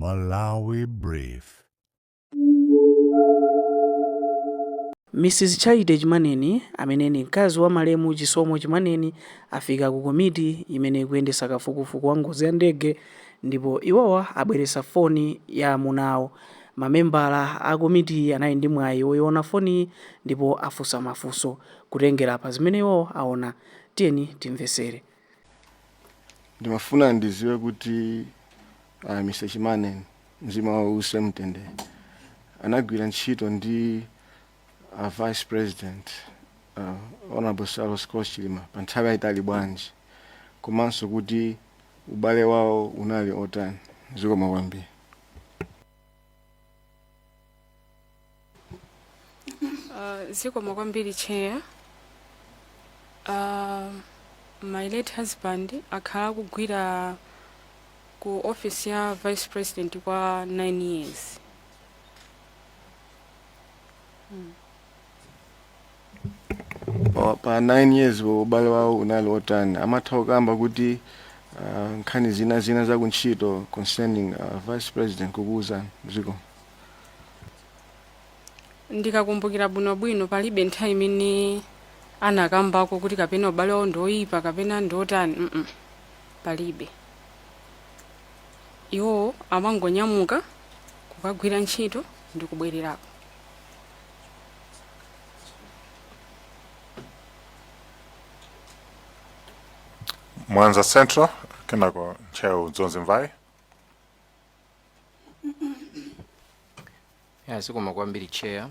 Malawi Brief. Mrs Charity Chimaneni amene ndi mkazi wa malemu Chisomo Chimaneni afika ku komiti imene ikuyendetsa kafukufuku wa ngozi ya ndege ndipo iwowa abweretsa foni ya amuna awo. Mamembala a komitiyi anali ndi mwayi woiona foniyi ndipo afunsa mafunso kutengera pa zimene iwowo aona. Tiyeni timvetsere. Ndimafuna ndiziwe kuti Mr. Chimaneni, mzimu wawo uuse mtendere, anagwira ntchito ndi Vice President Honorable Saulos Klaus Chilima pa nthawi yayitali bwanji, komanso kuti ubale wawo unali otani? Zikomo kwambiri. Zikomo kwambiri, Chair. My late husband akhala akugwira ku office ya Vice President kwa 9 years. Pa 9 years ubale wawo unali otani? Amatha kukamba kuti nkhani zina zina za kuntchito concerning Vice President kukuwuzani? Zikomo. Ndikakumbukira bwinobwino, palibe nthawi imene anakambako kuti kapena ubale wawo ndi oyipa kapena ndiotani. Palibe. Iwowo amangonyamuka kukagwira ntchito ndi kubwererako. Mwanza Central, kenako Ntcheu Dzonzi Mvai. Ya, zikomo kwambiri, Chair.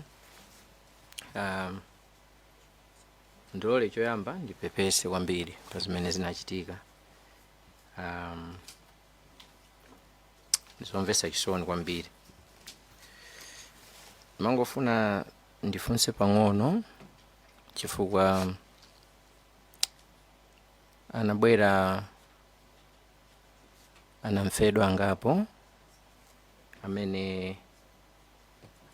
Ndilole choyamba ndipepese kwambiri pa zimene zinachitika. Zomvetsa chisoni kwambiri. Mangofuna ndifunse pang'ono chifukwa anabwera anamfedwa angapo amene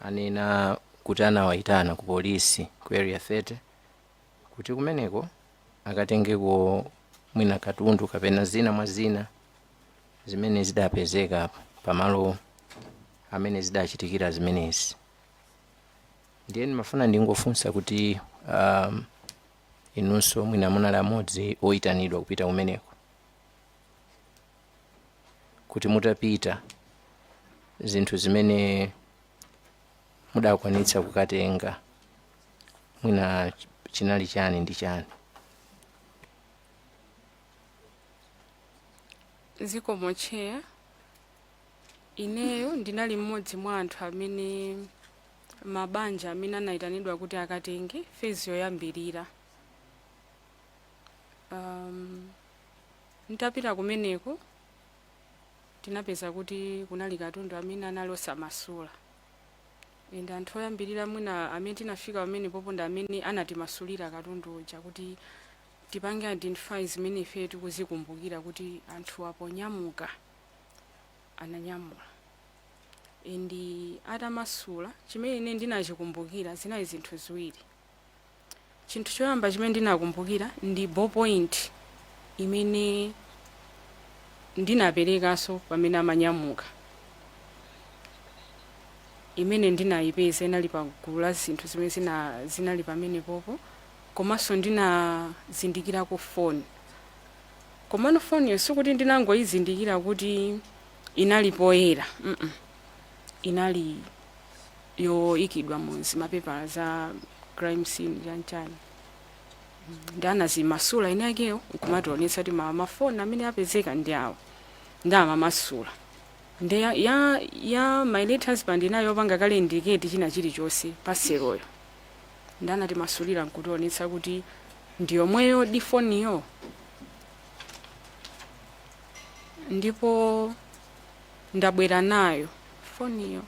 anena kuti anawayitana ku polisi ku Area 30 kuti kumeneko akatengeko mwina katundu kapena zina mwa zina zimene zidapezeka pamalo amene zidachitikira zimenezi. Ndiye ndimafuna ndingofunsa kuti inunso mwina munali amodzi oyitanidwa kupita kumeneko, kuti mutapita zinthu zimene mudakwanitsa kukatenga mwina chinali chani ndi chani? Zikomo, Chair. Ineyo ndinali mmodzi mwa anthu amene, mabanja amene anayitanidwa kuti akatenge phase yoyambirira. Ntapita kumeneko tinapeza kuti kunali katundu amene anali osamasula, and anthu oyambirira mwina amene tinafika pamenepopo ndi amene anatimasulira katundu uja kuti tipange identify zimene ife tikuzikumbukira kuti anthu aponyamuka ananyamula. And atamasula, chimene ine ndinachikumbukira zinali zinthu ziwiri. Chinthu choyamba chimene ndinakumbukira ndi ballpoint imene ndinaperekanso pamene amanyamuka, imene ndinayipeza inali pa gulu la zinthu zimene zinali pamenepopo. Komanso ndinazindikirako foni. Komano foniyo sikuti ndinangoyizindikira kuti inali poyera. Inali yoyikidwa mu zimapepala za crime scene chanchani, ndi anazimasula eni akewo nkumationetsa kuti mafoni amene apezeka ndi awo, ndi amamasula. Ndi ya my late husband inayo yopanga kale indicate china chilichonse parcelyo, ndi anatimasulira nkutionetsa kuti ndi yomweyo di foniyo. Ndipo ndabwera nayo foniyo.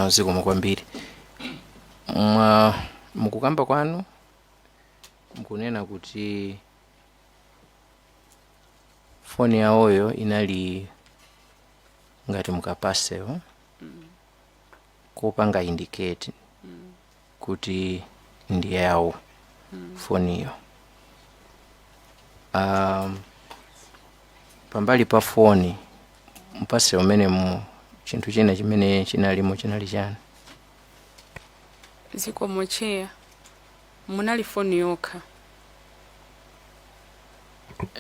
Zikomo kwambiri. Mwa mukukamba kwanu mukunena kuti foni yawoyo inali ngati muka parcel kopanga indicate kuti ndi yawo foniyo. Pambali pa foni, mpase umene mu chinthu china chimene chinalimo chinali chani? Zikomo, Chair. Munali foni yokha.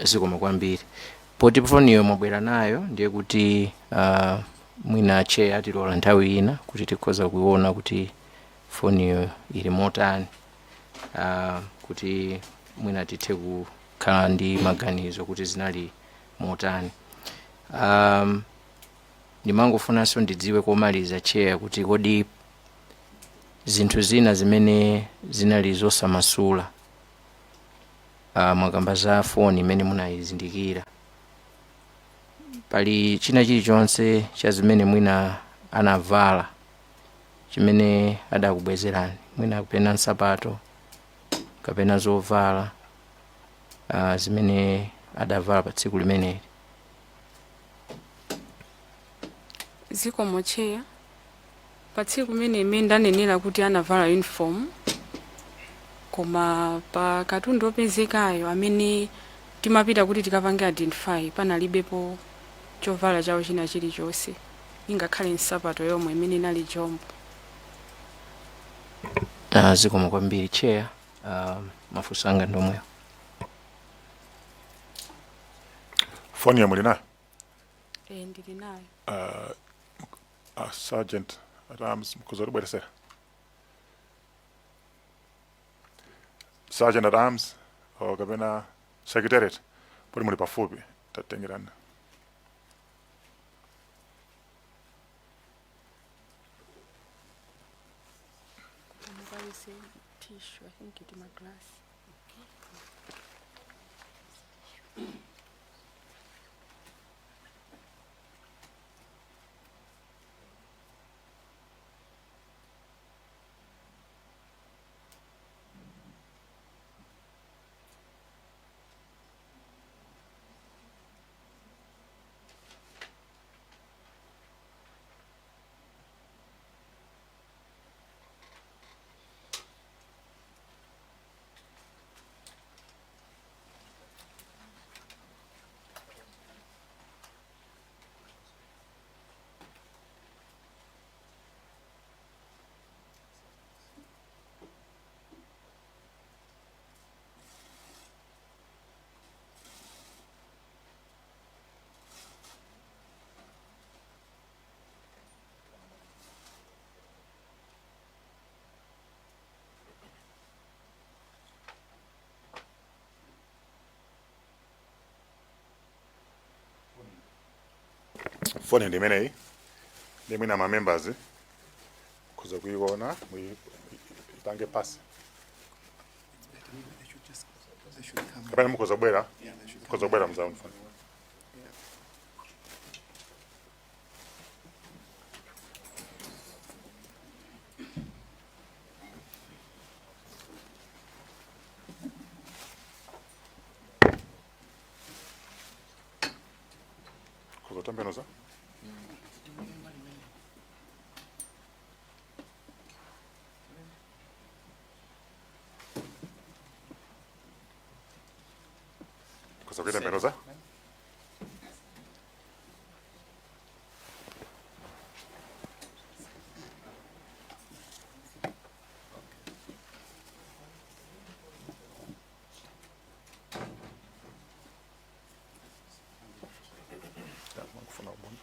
Zikomo kwambiri. Poti foniyo mwabwera nayo, ndiye kuti mwina Chair atilola nthawi ina kuti tikhoza kuiona kuti foniyo ili motani, kuti mwina tithe kukhala ndi maganizo kuti zinali motani. Ndimangofunanso ndidziwe komaliza, Chair, kuti kodi zinthu zina zimene zinali zosamasula, mwakamba za foni imene munayizindikira, pali china chilichonse cha zimene mwina anavala chimene adakubwezerani, mwina kapena nsapato kapena zovala zimene adavala pa tsiku limeneli? Zikomo, Chair. Pa tsiku limene imene ndanenera kuti anavala uniform, koma pa katundu opezekayo amene timapita kuti tikapange identify, panalibepo chovala chawo china chilichonse, ingakhale nsapato yomwe imene inali jombo. Zikomo kwambiri, Chair. Mafunso anga ndomweyo. Foni yomwe muli nayo? E, ndili nayo. Sergeant at Arms, mukhoza kutibweresera? Sergeant at Arms or kapena secretariat, poti muli pafupi, tatengerani. Mukayise tissue, I think it ma glass. Foni ndi imeneyi, ndi mwina ma members khuza kuiona, ipange pasi kapena mukhoza kubwera mzauni foni. Mukhoza kutembenuza. Mukhoza kuitembenuza. Kufuna ubona.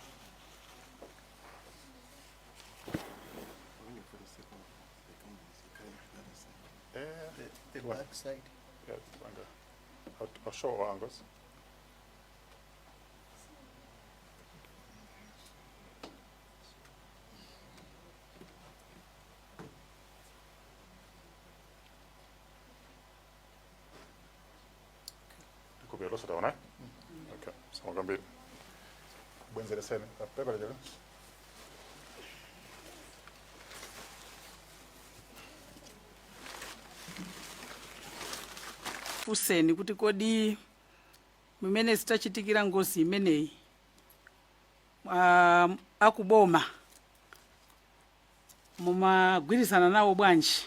The What? back side. Yeah, angle. I'll show all angles. Kupia losa taona? Okay, sawa kwambiri. Bwenzereseni. Pepa lejelo. Funseni kuti kodi mumene zitachitikira ngozi imeneyi, akuboma mumagwirizana nawo bwanji?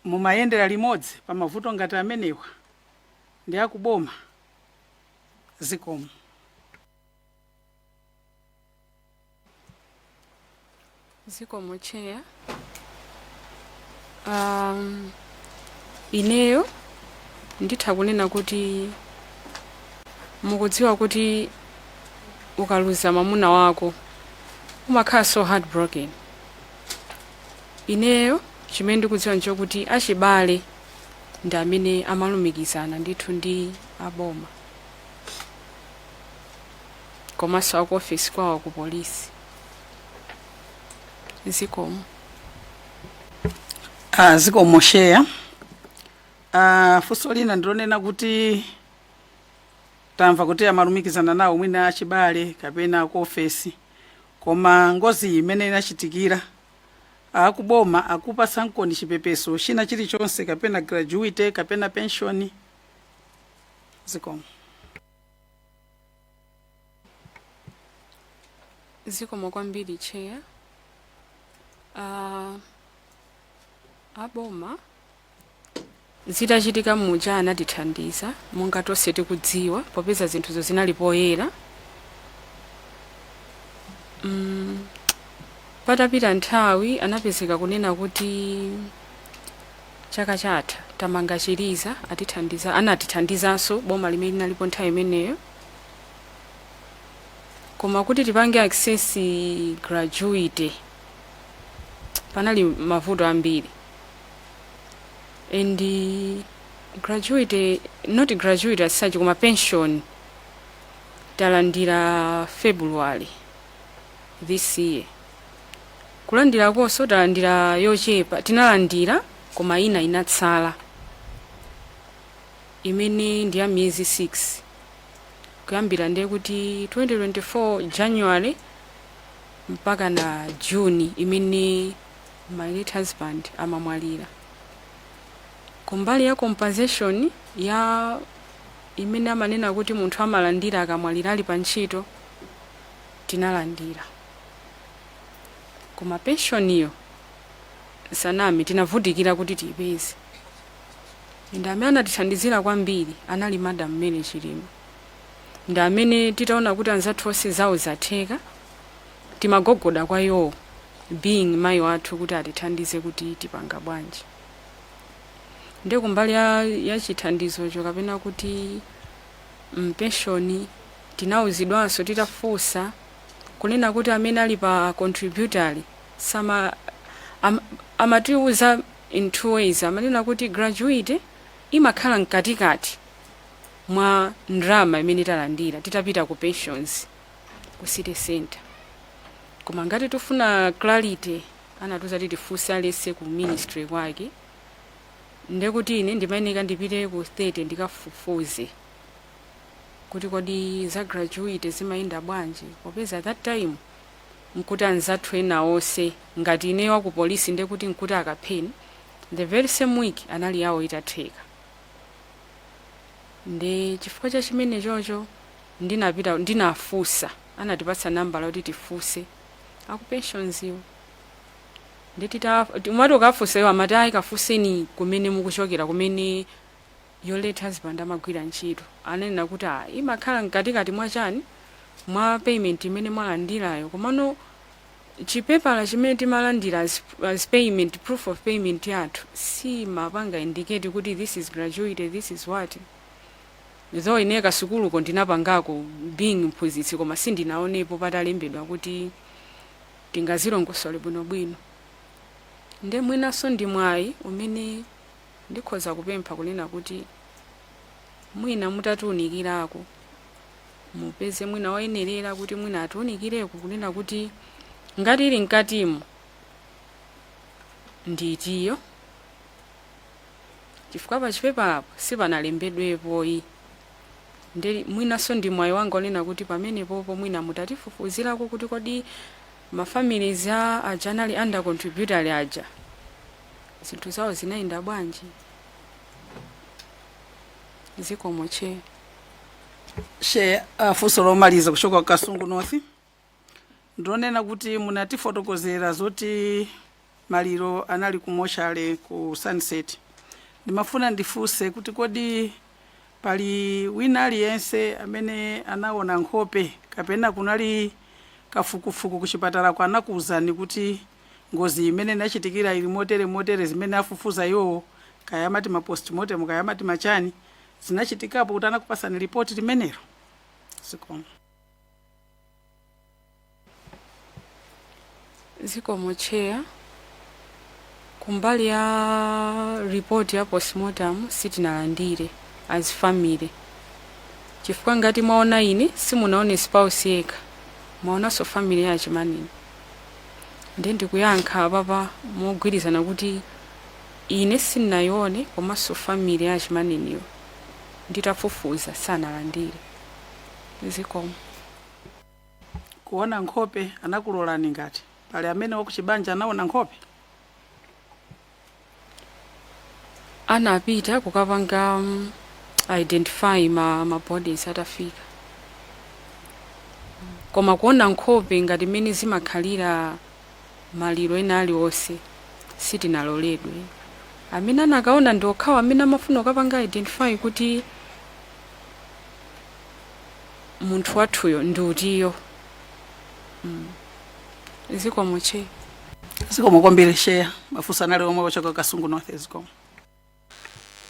Mumayendera limodzi pa mavuto ngati amenewa ndi akuboma? Zikomo. Zikomo, Chair. Ineyo nditha kunena kuti mukudziwa kuti ukaluza mwamuna wako umakhala so heartbroken. Ineyo chimene ndikudziwa nchokuti achibale ndi amene amalumikizana ndithu ndi aboma komanso aku ofesi kwawo ku polisi. Zikomo. Ah, zikomo, Chair. Ah, funso lina ndilonena kuti tamva kuti amalumikizana nawo mwina achibale kapena ku ofesi, koma ngozi imene inachitikira, akuboma akupatsa nkoni chipepeso china chilichonse kapena gratuity kapena pension? Zikomo. Zikomo kwambiri, Chair. Aboma zitachitika muja anatithandiza monga tonse tikudziwa, popeza zinthuzo zinali poyera. Patapita nthawi anapezeka kunena kuti chaka chatha tamanga chiliza atithandiza, anatithandizanso boma limene linalipo nthawi imeneyo. Koma kuti tipange access gratuity panali mavuto ambiri, and gratuity, not gratuity as such, koma pension talandira February this year. Kulandira konso talandira yochepa, tinalandira koma ina inatsala imene ndi ya miyezi 6 kuyambira ndiye kuti 2024 January mpaka na June imene my late husband amamwalira. Kumbali ya compensation ya imene amanena kuti munthu amalandira akamwalira ali pa ntchito, tinalandira, koma pensioniyo sanami tinavutikira kuti tiyipeze. Ndi amene anatithandizira kwambiri anali Madam Mary Chilima. Ndi amene titaona kuti anzathu onse zawo zatheka, timagogoda kwa iwowo, being mayi wathu, kuti atithandize kuti tipanga bwanji. Ndiye kumbali ya chithandizocho kapena kuti pension, tinawuzidwanso titafunsa kunena kuti amene ali pa contributory sama amatiuza in two ways. Amanena kuti gratuity imakhala mkatikati mwa ndrama imene talandira titapita ku pensions ku city center, koma ngati tifuna clarity anatiuza kuti tifunse alese ku ministry kwake. Ndekuti ine ndimayeneka ndipite ku 30 ndikafufuze kuti kodi za gratuity zimayenda bwanji, popeza that time nkuti anzathu ena onse ngati ineyo wa ku polisi, ndekuti nkuti akapheni the very same week anali yawo itatheka. Ndi chifukwa cha chimene chocho ndinapita ndinafunsa, anatipatsa nambala kuti tifunse aku pensions iwo. Nditita umati ukafunsa iwo amati, "Ayi, kafunseni kumene mukuchokera, kumene your late husband amagwira ntchito." Ananena kuti, "Ah, imakhala mkatikati mwa chani, mwa payment imene mwalandirayo." Komano chipepala chimene timalandira as payment, proof of payment yathu, simapanga indicate kuti this is gratuity, this is what. Though ine kasukuluko ndinapangako being mphunzitsi, koma sindinaonepo patalembedwa kuti tingazilongosole bwinobwino. Nde mwinanso ndi mwayi umene ndikhoza kupempha kunena kuti mwina mutatiunikirako, mupeze mwina woyenerera kuti mwina atiunikireko kunena kuti ngati ili mkatimo nditiyo, chifukwa pa chipepalapo sipanalembedwepoyi. Ndi mwinanso ndi mwayi wanga onena kuti pamenepopo mwina mutatifufuzirako kuti kodi ma families a aja anali under contributory aja zinthu zawo zinayenda bwanji. Zikomo, Chair. Chair, funso lomaliza kuchoka ku Kasungu North ndionena kuti munatifotokozera zoti maliro anali ku mortuary ku Sunset. Ndimafuna ndifunse kuti kodi Pali wina aliyense amene anaona nkhope kapena kunali kafukufuku kuchipatala anakuwuzani kuti ngozi imene inachitikira ili motere motere, zimene afufuza iwowo, kaya amati ma postmortem, kaya amati machani, zinachitikapo kuti anakupasani ripoti limenelo? Zikomo. Zikomo, Chair. Kumbali ya report ya postmortem sitinalandire as family, chifukwa ngati mwaona ine, simunaone spouse yekha, mwaonanso family ya Chimaneni. Ndiye ndikuyankha apapa mogwirizana kuti ine sindinayione, komanso family ya Chimaneniyo nditafufuza sanalandire. Zikomo. Kuona nkhope anakulolani? Ngati pali amene wakuchibanja anaona nkhope? Anapita kukapanga identify ma bodies atafika, koma kuona nkhope ngati mmene zimakhalira maliro ena aliwonse sitinaloledwe. Amene anakaona ndi okhawo amene amafuna kukapanga identify kuti munthu wathuyo ndi utiyo. Zikomo, Chair. Zikomo kwambiri, Chair. Mafunso anali omwe ochoka Kasungu North. Zikomo.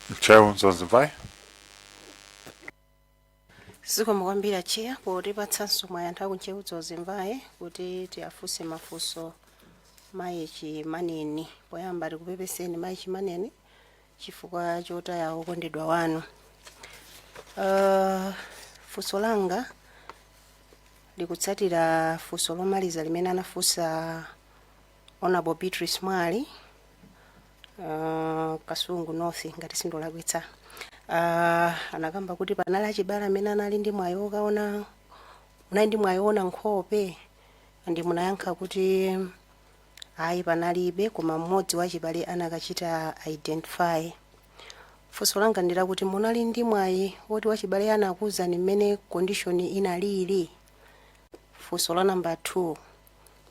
Ntcheu Dzonzi Mvai. Zikomo kwambiri, Chair, potipatsanso mwayi anthu aku Ntcheu Dzonzi Mvai kuti tiafunse mafunso mayi Chimaneni. Poyamba tikupepeseni, mayi Chimaneni, chifukwa chotaya okondedwa wanu. Funso langa likutsatira funso lomaliza limene anafunsa Honorable Beatrice Mwali, Kasungu North, ngati sindolakwitsa. Anakamba kuti panali achibale amene anali ndi mwayi okaona, unali ndi mwayi woona nkhope, ndi munayankha kuti ayi, panalibe, koma mmodzi wachibale anakachita identify. Funso langa ndi lakuti munali ndi mwayi woti wachibale anakuwuzani mmene condition inalili? Funso la namba 2,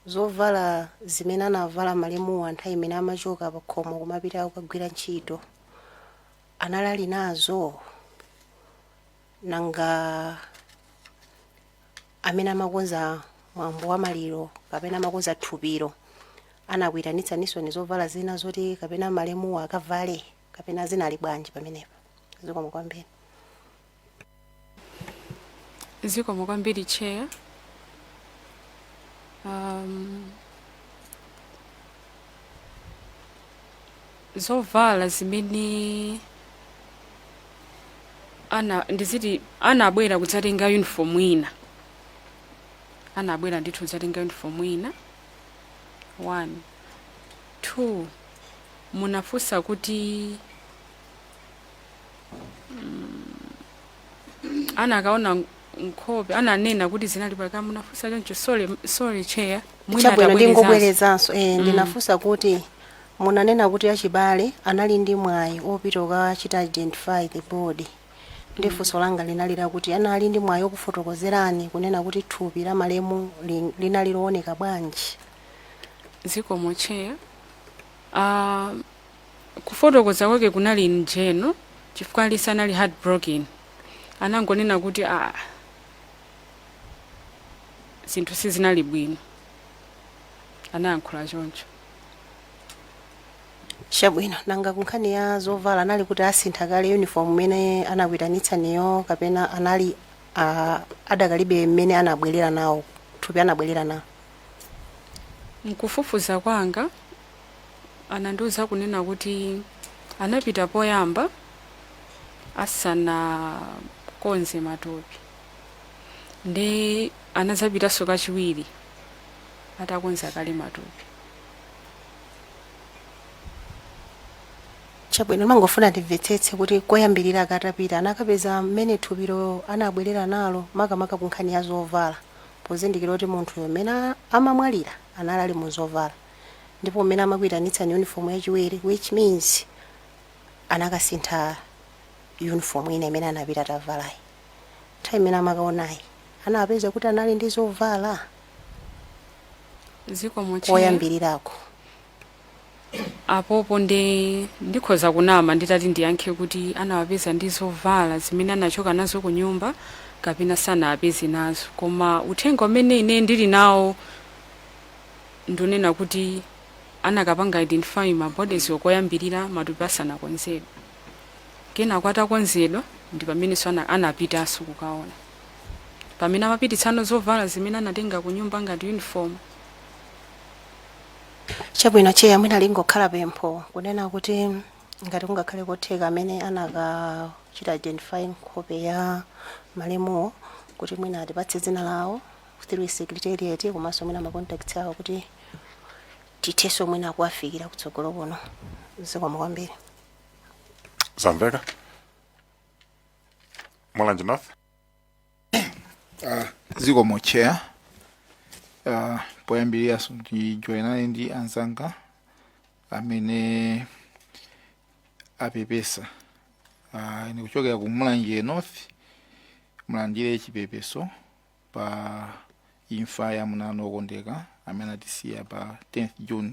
zovala zimene anavala malemuwa nthawi imene amachoka pa khomo kumapita kukagwira ntchito anali ali nazo? Nanga amene amakonza mwambo wa maliro kapena amakonza thupiro anakuyitanitsaninso ni zovala zina zoti kapena malemuwa akavale, kapena zinali bwanji pamenepa? Zikomo kwambiri. Zikomo kwambiri, Chair. Zovala zimene ana ndiziti anabwera kudzatenga uniform ina, anabwera ndithu kudzatenga uniform ina, one. Two, munafunsa kuti anakaona nkhope, ananena kuti zinali paka, munafunsa choncho. Sorry, sorry, Chair, mwina Chabwino. atabwerezanso. Ndingobwerezanso. Ndinafunsa kuti munanena kuti achibale anali ndi mwayi opita kukachita identify the body, ndi funso langa linali lakuti anali ndi mwayi okufotokozerani kunena kuti thupi la malemu linali looneka bwanji? Zikomo, Chair. Kufotokoza kwake kunali in general, chifukwa alisi anali heartbroken. Anangonena kuti ah, zinthu sizinali bwino, anayankhula choncho. Chabwino. Nanga kunkhani ya zovala, anali kuti asintha kale uniform imene anakuyitanitsaniyo, kapena anali adakalibe mmene anabwerera nawo thupi, anabwerera nawo? Mkufufuza kwanga anandiuza kunena kuti anapita poyamba asanakonze matupi, ndi anazapitanso kachiwiri atakonza kale matupi. Chabwino. Mangofuna ndimvetsetse kuti koyambirira akatapita anakapeza mmene thupilo anabwerera nalo, makamaka ku nkhani ya zovala, pozindikira kuti munthuyo mmene amamwalira anali ali mu zovala, ndipo mmene amakuyitanitsani uniform yachiwiri, which means anakasintha uniform ina imene anapita atavalayi. Nthawi imene amakaonayi anapeza kuti anali ndi zovala? Zikomo, Chair. Koyambirirako. Apopo nde ndikhoza kunama nditati ndiyankhe kuti anawapeza ndi zovala zimene anachoka nazo ku nyumba kapena sanawapeze nazo, koma uthenga umene ine ndili nawo ndunena kuti anakapanga identify ma bodies koyambirira matupi asanakonzedwe. Kenako atakonzedwa ndi pamenenso anapitanso kukaona, pamene amapititsano zovala zimene anatenga ku nyumba ngati uniform. Chabwino, Chair. Mwina lingokhala pempho kunena kuti ngati kungakhale kotheka, amene anakachita identify nkhope ya malemuwo, kuti mwina atipatse dzina lawo through secretariat, komanso mwina ma contacts awo, kuti tithenso mwina kuwafikira kutsogolo kuno. Zikomo kwambiri. Zamveka. Mulanje North. Zikomo, Chair. Poyambiriranso ndijoyinane ndi anzanga amene apepesa. Ine kuchokera ku Mulanje North, mulandire chipepeso pa imfa ya munano wokondeka amene atisiya pa 10th June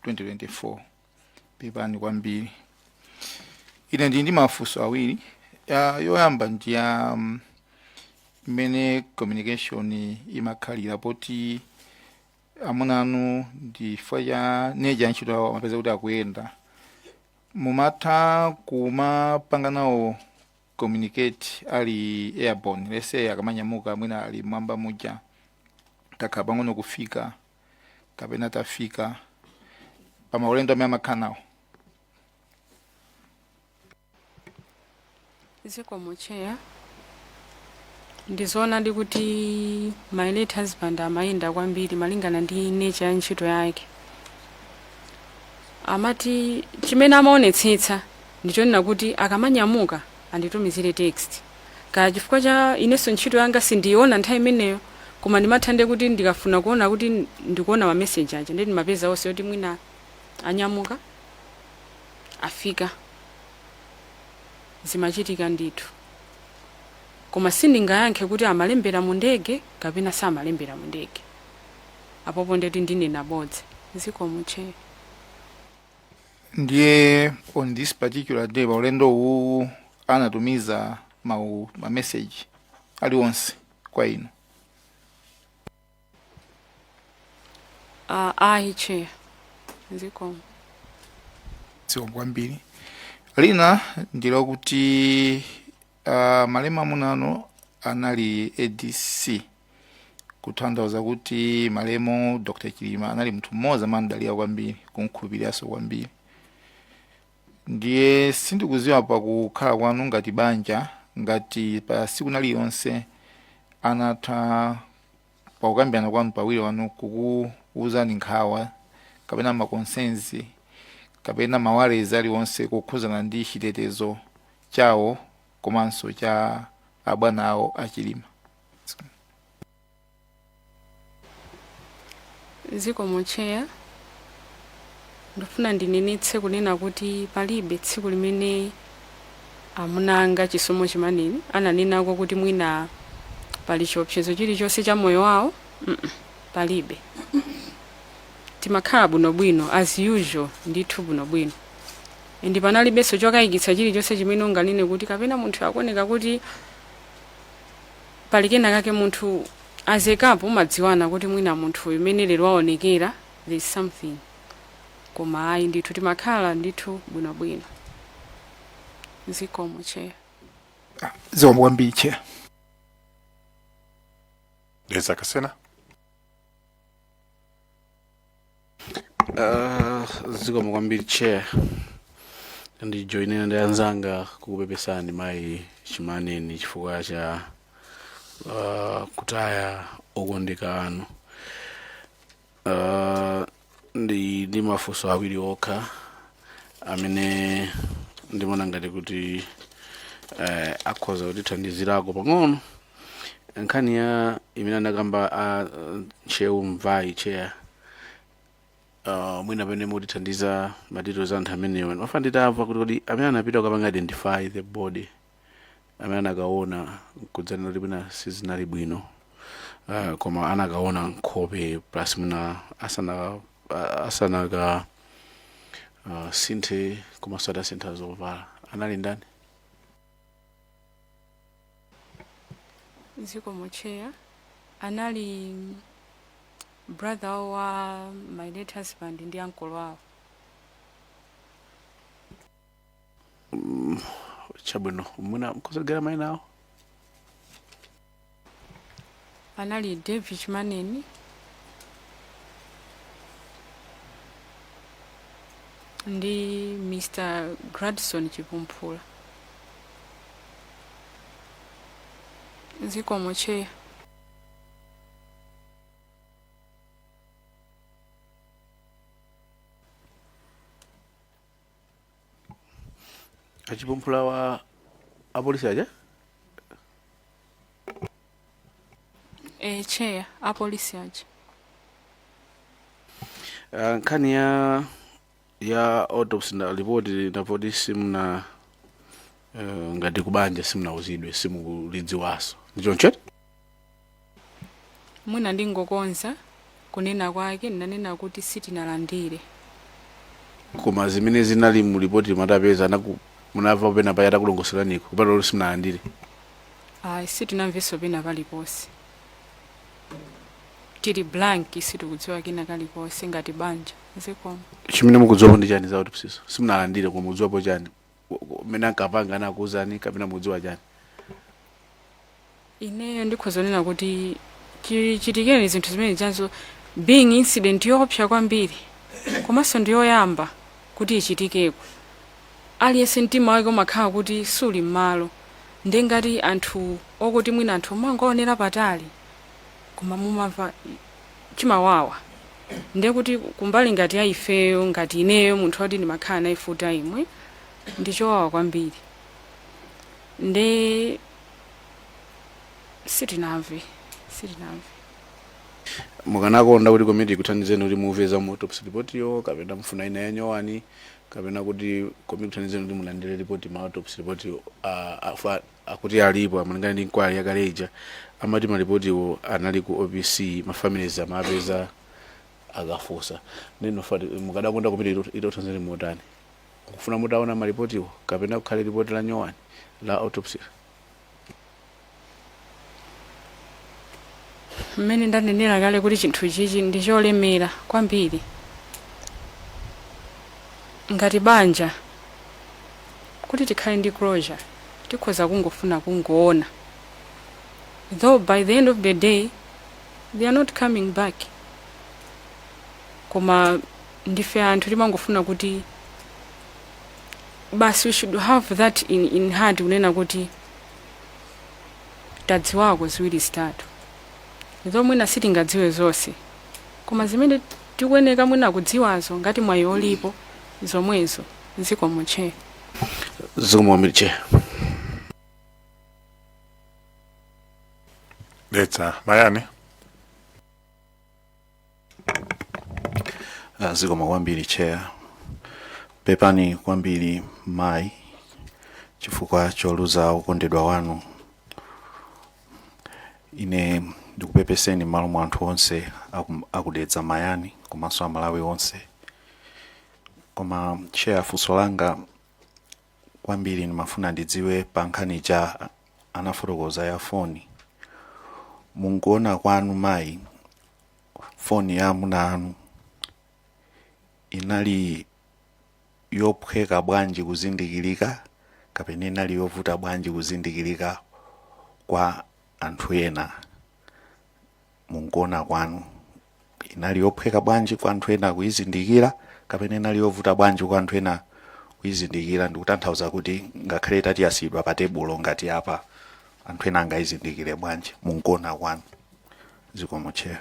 2024. Pepani kwambiri. Ine ndili ndi mafunso awiri. Yoyamba ndi ya mmene communication imakhalira, poti amuna anu ndi chifukwa cha nature ya ntchito yawo amapeza kuti akuyenda, mumatha kumapanga nawo communicate ali airborne? Let's say akamanyamuka, mwina ali mwamba muja, takhala pang'ono kufika kapena tafika, pa maulendo amene amakhala nawo. Zikomo, Chair. Ndizoonadi kuti my late husband amayenda kwambiri malingana ndi nature ya ntchito yake. Amati chimene amaonetsetsa ndichonena kuti akamanyamuka anditumizire text, kaya chifukwa cha inenso ntchito yanga sindiyiona nthawi imeneyo, koma ndimatha nde kuti ndikafuna kuona kuti ndikuona ma message aja, ndi ndimapeza onse kuti mwina anyamuka, afika. Zimachitika ndithu, koma sindingayankhe kuti amalembera mu ndege kapena samalembera mu ndege. Apopo ndeti ndinena bodza. Zikomo, Chair. Ndiye on this particular day, pa ulendo uwu, anatumiza ma message aliwonse kwa inu? Ayi, Chair, zikomo. Zikomo kwambiri. Lina ndilokuti malemu amunano anali ADC, kutanthauza kuti malemu Dr Chilima anali munthu mmodzi amamdalira kwambiri, kumkhulupiriranso kwambiri. Ndiye sindikuziwa pakukhala kwanu ngati banja, ngati pa siku lililonse anatha pakukambirana kwanu pawiri wanu kukuwuzani nkhawa kapena ma concerns kapena ma worries aliwonse kukhuzana ndi chitetezo chawo komanso cha abwana awo achilima. Zikomo, Chair. Ndifuna ndinenetse kunena kuti palibe tsiku limene amuna anga Chisomo Chimaneni ananenako kuti mwina pali chiopsezo chilichonse cha moyo wawo. Palibe. Timakhala bwinobwino as usual ndithu, bwinobwino, ndi panalibenso chokayikitsa chilichonse chimene unganene kuti kapena munthu akuoneka kuti pali kena kake. Munthu azekapo umadziwana kuti mwina munthu uyu mmene lero waonekera, there is something, koma ayi ndithu, timakhala ndithu bwinobwino. Zikomo, Chair. Zikomo kwambiri, Chair. Dedza Kasina. Zikomo kwambiri, Chair. Ndijoinena ndi anzanga kukupepesani mayi Chimaneni chifukwa cha kutaya okondeka anu. Ndi mafunso awiri okha amene ndimaona ngati kuti akhoza kutithandizirako pang'ono. Nkhani ya imene anakamba a Ntcheu Mvai, Chair, mwina pamene mutithandiza ma details anthu amenewa, ndimafuna nditamva kuti kodi amene anapita kukapanga identify the body, amene anakaona kudzanena kuti mwina sizinali bwino, koma anakaona nkhope plus mwina asanaka Sinthe komanso atasintha zovala, anali ndani? Zikomo, Chair. Anali brother wa my late husband ndi uncle wawo. Chabwino, mwina mkhozagera mayina awo. Anali David Chimaneni ndi Mr Gradson Chipumphula. Zikomo, Chair. Achipumphula wa apolisi aja? E, Chair, apolisi aja. Nkhani ya autopsy na report napoti simuna, ngati kubanja simunauzidwe, simukulidziwaso, ndichoncho? Mwina ndingokonza kunena kwake, ndinanena kuti sitinalandire. Koma zimene zinali mu ripoti matapeza anaku munamva pena paya atakulongosolaniko kupata kuti simunalandire? Ayi, sitinamvenso pena paliponse, tili blank, sitikudziwa kina kalikonse ngati banja. Zikomo. Chimene mukudziwapo ndi chani za autopsy? Simunalandire, koma mukudziwapo chani? Mmene ankapanga anakuuzani kapena mukudziwa chani? Ineyo ndikhozonena kuti chitikeni zinthu zimene chanzo being incident yoopsa kwambiri komanso ndiyoyamba kuti ichitikeko, aliyense mtima wake umakhala kuti suli m'malo. Ndi ngati anthu okuti mwina anthu mangoonera patali koma mumamva chimawawa. Ndiye kuti kumbali ngati ya ifeyo, ngati ineyo munthu woti ndimakhala naye full time, ndichowawa kwambiri. Ndi sitinamve, sitinamve. Mukanakonda kuti komiti ikuthandizeni kuti mumve za mu autopsy report yo, kapena mufuna ina yanyowani, kapena kuti komiti ikuthandizeni kuti mulandire report, ma autopsy report akuti alipo amalingana ndi inquiry yakale ija, amati maripotiwo anali ku OPC, ma families amapeza akafunsa. Neno fati mukadakonda komiti itothandizeni motani? Kufuna mutaona maripotiwo kapena kukhale ripoti la nyowani la autopsy? Mmene ndanenera kale kuti chinthu chichi ndi cholemera kwambiri ngati banja, kuti tikhale ndi closure tikhoza kungofuna kungoona, though by the end of the day they are not coming back, koma ndife anthu timangofuna kuti basi we should have that in heart kunena kuti tadziwako ziwiri zitatu, though mwina sitingadziwe zonse, koma zimene tikuyeneka mwina kudziwazo ngati mwayi olipo zomwezo. Zikomo, Chair. Zikomo kwambiri, Chair. Dedza Mayani. Zikomo kwambiri, Chair. Pepani kwambiri mayi chifukwa choluza okondedwa wanu. Ine ndikupepeseni m'malo mwa anthu onse akudedza Mayani komanso Amalawi onse. Koma Chair, funso langa kwambiri ndimafuna ndidziwe pa nkhani ja anafotokoza ya foni. Munkuona kwanu mayi, foni ya amuna anu inali yophweka bwanji kuzindikirika kapena inali yovuta bwanji kuzindikirika kwa anthu ena? Munkuona kwanu inali yophweka bwanji kwa anthu ena kuyizindikira kapena inali yovuta bwanji kwa anthu ena kuyizindikira? Ndikutanthauza kuti ngakhale itati yasiyidwa pa tebulo ngati apa, anthu ena angayizindikire bwanji munkuona kwanu? Zikomo, Chair.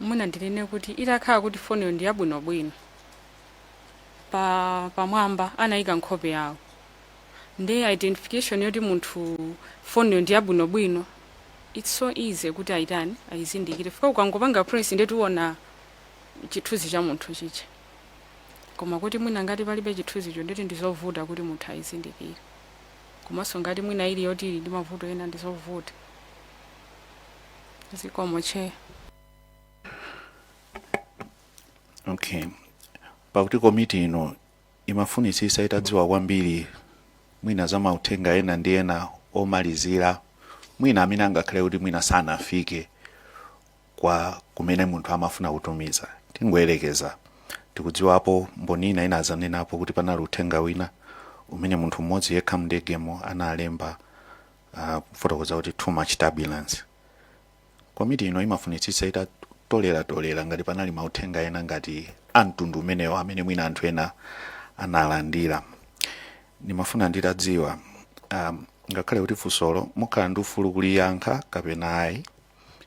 Mwina ndinene kuti itakhala kuti foniyo ndi yabwinobwino, pa pamwamba anayika nkhope yawo, ndi identification yoti munthu foniyo ndi yabwinobwino, it's so easy kuti ayitani, ayizindikire, fika ukangopanga press ndiye tiona chithunzi cha munthu chicha. Koma kuti mwina ngati palibe chithunzicho, nditi ndizovuta kuti munthu ayizindikire, komanso ngati mwina ili yoti ili ndi mavuto ena, ndizovuta. Zikomo, Chair. Okay, pakuti komiti ino imafunitsitsa itadziwa kwambiri mwina za mauthenga ena ndi ena omalizira, mwina amene angakhale kuti mwina sanafike kwa kumene munthu amafuna kutumiza. Tingoyerekeza, tikudziwapo mboni ina inazanenapo kuti panali uthenga wina umene munthu mmodzi yekha mndegemo analemba, kufotokoza kuti "too much turbulence". Komiti ino imafunitsitsa itatoleratolera ngati panali mauthenga ena ngati amtundu umenewo amene mwina anthu ena analandira. Ndimafuna nditadziwa, ngakhale kuti funsolo mukhala ndi ufulu kuliyankha kapena ayi,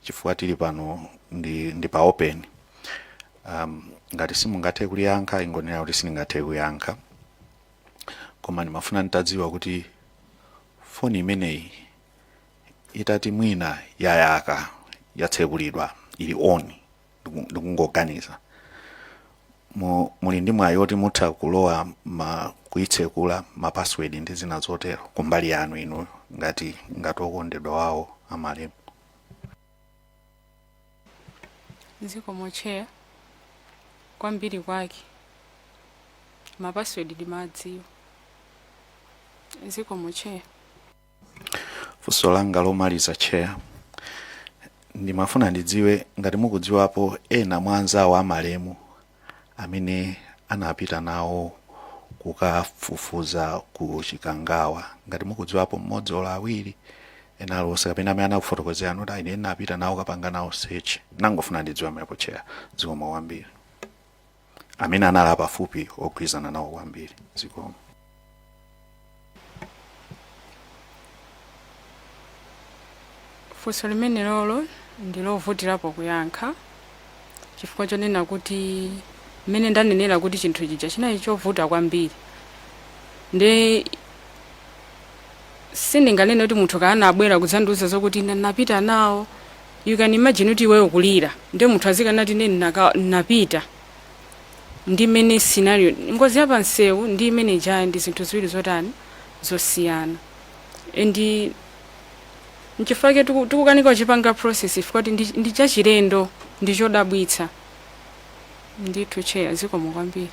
chifukwa tili pano ndi pa open, ngati simungathe kuliyankha, ingonena kuti sindingathe kuyankha. Koma ndimafuna nditadziwa kuti foni imeneyi itati mwina yayaka, yatsekulidwa, ili on, ndikungoganiza, muli ndi mwayi oti mutha kulowa ma kuitsekula, ma password ndi zina zotero, kumbali yanu inuyo ngati okondedwa wawo amalemu? Zikomo, Chair. Kwambiri kwake ma password ndimadziwa. Zikomo, Chair. Funso langa lomaliza, Chair, ndimafuna ndidziwe ngati mukudziwapo ena mwa anzawo amalemu amene anapita nawo kukafufuza ku Chikangawa, ngati mukudziwapo mmodzi olo awiri ena aliwonse, kapena amene anakufotokozerani kuti ine ndinapita nawo kapanga nawo search. Nangofuna ndidziwe amepo, Chair. Zikomo kwambiri. Amene anali apafupi, ogwirizana nawo kwambiri. Zikomo. Funso limene lolo ndi lovutirapo kuyankha, chifukwa chonena kuti mmene ndanenera kuti chinthu chija chinali chovuta kwambiri, ndi sindinganene kuti munthu kana abwera kudzandiuza zokuti ine napita nawo. You can imagine kuti iweyo kulira, ndi munthu azikanati ine napita ndi mmene scenario ngozi ya pansewu ndi imene ijayo ndi zinthu ziwiri zotani, zosiyana. And nchifukwa chake tikukanika kuchipanga process, chifukwa kuti ndi chachilendo, ndi chodabwitsa ndithu, Chair. Zikomo kwambiri.